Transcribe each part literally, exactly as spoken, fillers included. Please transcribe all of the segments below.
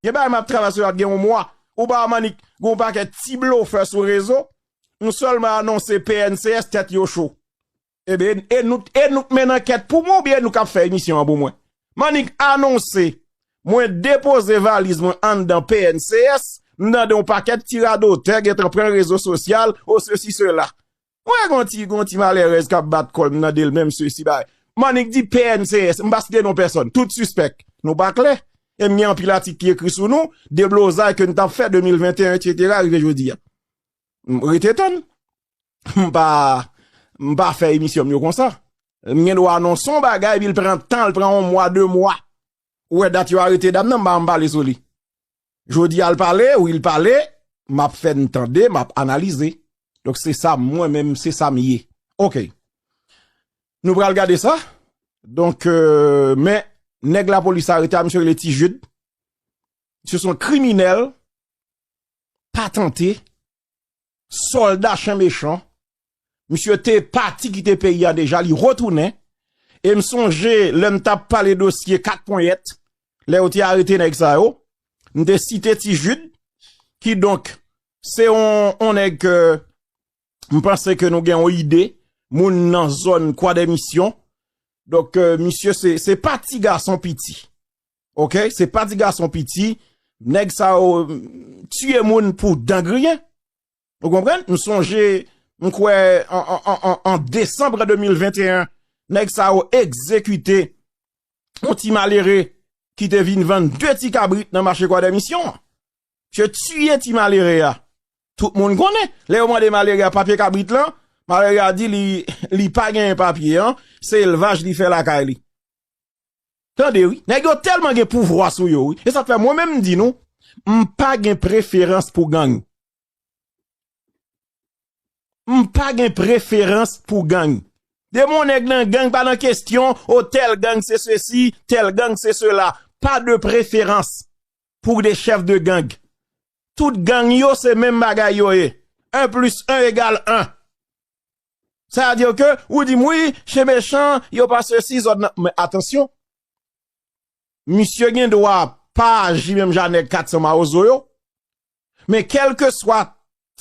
Gen bagay m ap travay sou yo ap gen yon mwa. Ou pa wè Mannik, gen yon pakèt ti blofè sou rezo. Nou sèlman anonse P N C S tèt yo cho. Ebyen, e nou, e nou k mennen ankèt pou mwen oubyen e nou k ap fè emisyon an pou mwen? Mannik anonse, mwen depoze valiz mwen anndan P N C S, m tande yon pakèt ti radotè gentan pran rezo sosyal, o sesi, sela. Mwen gen yon ti, gen yon ti malèrèz k ap bat kò l, m tande l menm sesi bagay. Mannik di P N C S, m pa site non pèsòn, tout sispèk. Nou pa klè. E m gen anpil atik ki ekri sou nou, deblozay ke n t ap fè de mil venteyen, etsetera, rive jodi a. M rete tann. M pa, m pa fè emisyon m yo konsa. M gen dwa anonse yon bagay, epi l pran tan, l pran yon mwa, de mwa. Ou wè dat yo arete dam nan, m pa janm pale sou li. Jodi a l pale, wi l pale, m ap fè n tande, m ap analize. Donk se sa mwen menm, se sa m ye. Oke. Nou pral gade sa. Donk, euh, men nèg lapolis arete a, misye rele Ti Jid. Misye se yon kriminèl patante, sòlda chen mechan. Misye te pati kite peyi a deja, li retounen. E m sonje lè m t ap pale dosye kat ponyèt, lè yo te arete nèg sa yo, m te site Ti Jid, kidonk, se yon, yon nèg ke m panse ke nou gen yon ide, moun nan zòn Kwadèmisyon. Donk, euh, misye se, se pa ti gason piti. Oke? Se pa ti gason piti. Nèg sa yo, mm, tiye moun pou dan griyen. Ou konprann? M sonje, m kwè, an, an, an, an, an desanm de mil venteyen, nèg sa yo egzekite yon ti malere ki te vin vann de ti kabrit nan mache Kwadèmisyon an. Misye tiye ti malere a. Tout moun konnen. Lè yo mande malere a papye kabrit lan, malere a di li, li pa genyen papye an, se elvaj li fè lakay li. Tande wi, nèg yo tèlman gen pouvwa sou yo wi. E sa k fè mwen menm m di nou, m pa gen preferans pou gang. M pa gen preferans pou gang. Depi yon nèg nan gang, pa nan kesyon, o tèl gang se sesi, tèl gang se sela. Pa de preferans pou de chèf de gang. Tout gang yo se menm bagay yo ye. Un plus un égale un. Sa vle di ke ou di m wi, chen mechan, yo pa sesi, zòt nan. Men atansyon. Misye gen dwa pa aji menm jan nèg kat san mawozo yo. Men kèlkeswa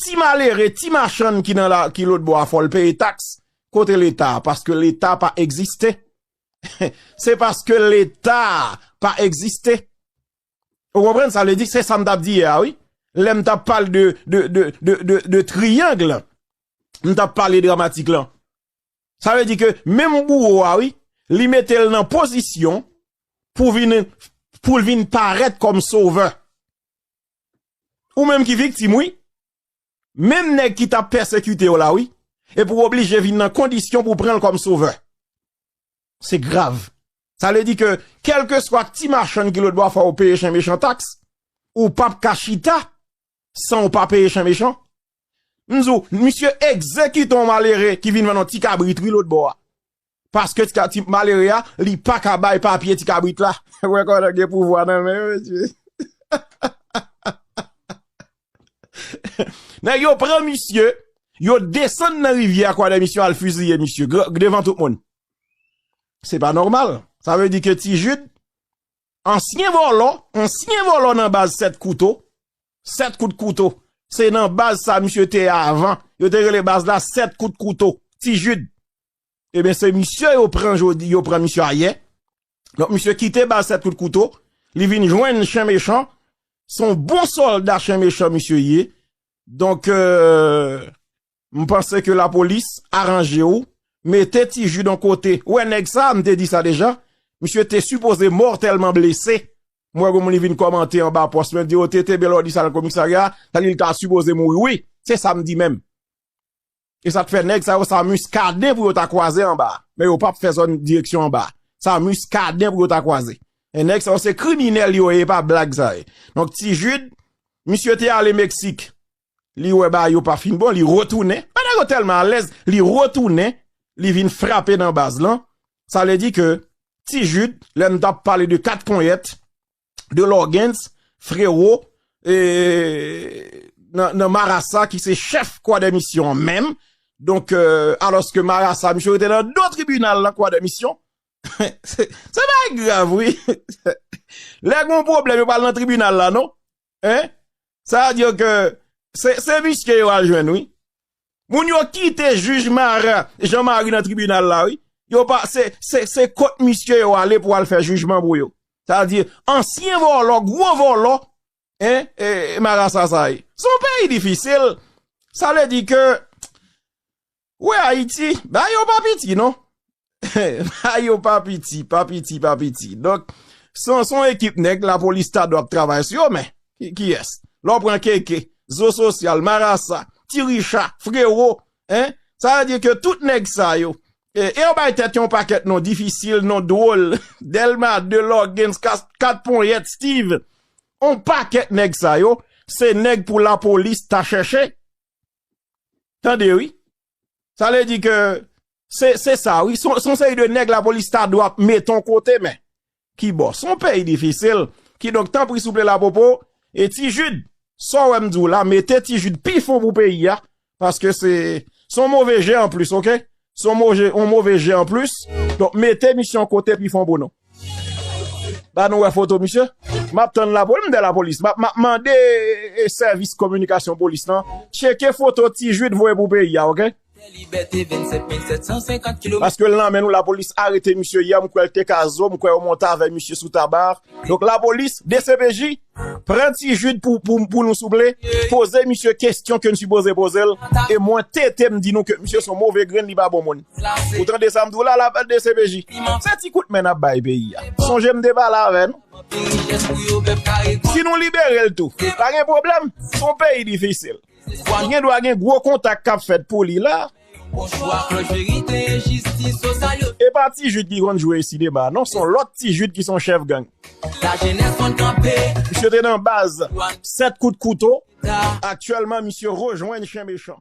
ti malere, ti machann ki nan la, ki lòtbò a, fò l peye taks kote Leta, paske Leta pa egziste. Se paske Leta pa egziste. Ou konprann? Sa vle di, se sa m t ap di yè a, wi. Lè m t ap pale de, de, de, de, de, de triyang, m t ap pale dramatik lan. Sa vle di ke menm bouwo a, wi, li mete l nan pozisyon pou vin, pou l vin parèt kòm sovè. Ou menm ki viktim, wi. Menm nèg ki t ap pèsekite w la, wi. Epi w oblije vin nan kondisyon pou w pran l kòm sovè. Se grav. Sa vle di ke, kèlkeswa ti machann ki lòtbò a, fò w peye chen mechan taks, ou p ap ka chita san w pa peye chen mechan. M di w, misye egzekite yon malere ki vin vann yon ti kabrit, wi, lòtbò a. Paske ti ka-, ti malere a, li pa ka bay papye ti kabrit la. Ou wè kòman gen pouvwa nan men yo, mesye. Nèg yo pran misye, yo desann nan rivyè a, Kwadèmisyon, al fiziye misye, gra-, devan tout moun. Se pa nòmal. Sa vle di ke Ti Jid, ansyen vòlò, ansyen vòlò nan baz Sèt Kouto, Sèt Kout Kouto. Se nan baz sa misye te ye avan. Yo te rele baz la Sèt Kout Kouto. Ti Jid. Ebyen, se misye yo pran jodi, yo pran misye ayè. Donk, misye kite baz Sèt Kout Kouto. Li vin jwenn chen mechan. Se yon bon sòlda chen mechan misye ye. Donk, euh, m panse ke lapolis aranje w. Mete Ti Jid yon kote. Ou wè nèg sa, m te di sa deja. Misye te sipoze mòtèlman blese. M wè gon moun li vin kòmante anba pòs mwen, di, "O, T T B lè w di sa nan komisarya, sa li ta sipoze mouri." Wi, se sa m di menm. E sa k fè nèg sa yo, sa Muscadin pou yo ta kwaze anba. Men yo p ap fè zòn direksyon anba. Sa Muscadin pou yo ta kwaze. E nèg sa yo se kriminèl yo ye, e pa blag sa ye. Donk, Ti Jid, misye te ale Meksik. Li wè bagay yo pa fin bon, li retounen. Men nèg yo tèlman alèz, li retounen, li vin frape nan baz lan. Sa vle di ke Ti Jid, lè m t ap pale de kat ponyèt, de Lògens, Frewo, e, nan, nan Marasa ki se chèf Kwadèmisyon an menm. Donk, euh, alòske Marasa, misye rete nan do tribinal nan Kwadèmisyon. Se, se pa grav, wi. Lè gen yon pwoblèm, yo pa al nan tribinal la, non? Hein? Sa vle di ke se, se misye yo al jwenn, wi. Moun yo kite jij Mara, Jean Marie nan tribinal la, wi. Yo pa, se, se, se kot misye yo ale pou al fè jijman pou yo. Sa vle di, ansyen vòlò, gwo vòlò, hein, e, marasa sa ye. Se yon peyi difisil. Sa vle di ke, wè Ayiti, bagay yo pa piti, non. Bagay yo pa piti, pa piti, pa piti. Donk, se yon, se yon ekip nèg, lapolis ta dwe ap travay sou yo, men, ki, kiyès? Lè w pran Keke, Zo Sosyal, Marasa, Ti Richa, Frewo, hein? Sa vle di ke tout nèg sa yo, e, e yo bay tèt yo yon pakèt non difisil, non dwòl, Dèlma, Delògens, Kat, Kat Ponyèt, Steve, yon pakèt nèg sa yo, se nèg pou lapolis ta chèche. Tande, wi. Sa vle di ke se, se sa, wi. Se, se yon seri de nèg lapolis ta dwe ap mete yon kote, men. Ki bò? Se yon peyi difisil. Kidonk, tanpri, souple, lapopo, e Ti Jid, sa w wè m di w la, mete Ti Jid pi fon pou peyi a, paske se, se yon move je anplis, oke? Se yon move, yon move je anplis. Donk, mete misye yon kote pi fon pou nou. Ba nou wè foto misye. M ap tann lapolis, m de lapolis. M ap, m ap mande, e, sèvis kominikasyon polis lan. Tcheke foto Ti Jid voye pou peyi a, oke? Paske l nan men nou, lapolis arete misye yè, m kwè l te ka zo, m kwè yo monte avè misye sou taba. Donk lapolis, D C P J, pran Ti Jid pou, pou, pou nou souple, poze misye kesyon ke n sipoze poze l, e mwen tete m di nou ke misye se yon move grenn, li pa bon moun. Ou tande sa m di w la, la D C P J. Se ti kout men n ap bay peyi a. Sonje m te pale avè nou. Si nou libere l tou, pa gen pwoblèm. Se yon peyi difisil. Gen dwa gen gwo kontak k ap fèt pou li la. E pa Ti Jid ki konn jwe sinema, non, se yon lòt Ti Jid ki se yon chèf gang. Misye te nan baz sèt kout kouto. Aktyèlman, misye rejwenn chen mechan.